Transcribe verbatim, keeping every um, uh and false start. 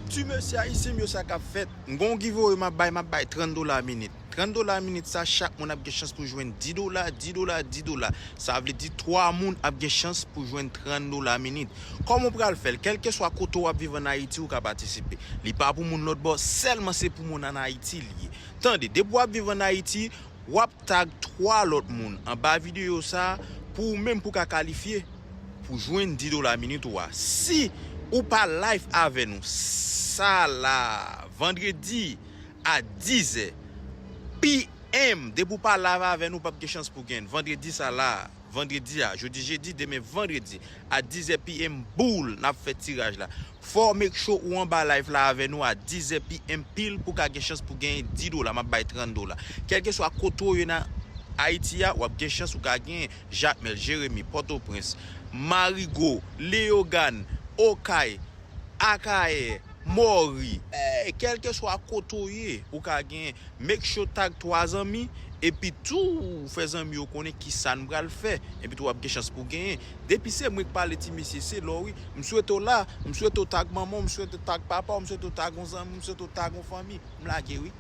Ti mesye ayisyen m yo, sa k ap fèt? M gon giveaway m ap bay, m ap bay trant dola minit. Trant dola minit sa, chak moun ap gen chans pou jwenn di dola, di dola, di dola. Sa vle di twa moun ap gen chans pou jwenn trant dola minit. Kòman w pral fè l? Kèlkeswa kote w ap viv ann Ayiti, ou ka patisipe. Li pa pou moun lòt bò, sèlman se pou moun ann Ayiti li ye. Tande, depi w ap viv ann Ayiti, w ap tag twa lòt moun anba videyo sa a pou ou menm pou w ka kalifye pou jwenn di dola minit ou a. Si ou pa live avè nou sa la, vandredi a dizè P M, depi ou pa live avè nou, w p ap gen chans pou genyen. Vandredi sa la, vandredi a, jodi jedi, demen vandredi, a dizè P M boul, n ap fè tiraj la. Fò w make sure ou anba live la avè nou a dizè P M pil pou w ka gen chans pou genyen di dola, m ap bay trant dola. Kèlkeswa kote w ye nan Ayiti a, w ap gen chans ou ka genyen Jakmèl, Jeremi, Pòtoprens, Marigo, Leyogàn, Okay, Akayè, Mòri, eh, kèlkeswa kote w ye, ou ka genyen. Make sure tag twa zanmi, epi tou fè zanmi yo konnen kisa n pral fè, epi tou w ap gen chans pou genyen. Depi se mwen k pale ti mesye, se lò wi. M swete w la, m swete w tag manman w, m swete w tag papa w, m swete w tag yon zanmi, m swete w tag yon fanmi. M lage wi.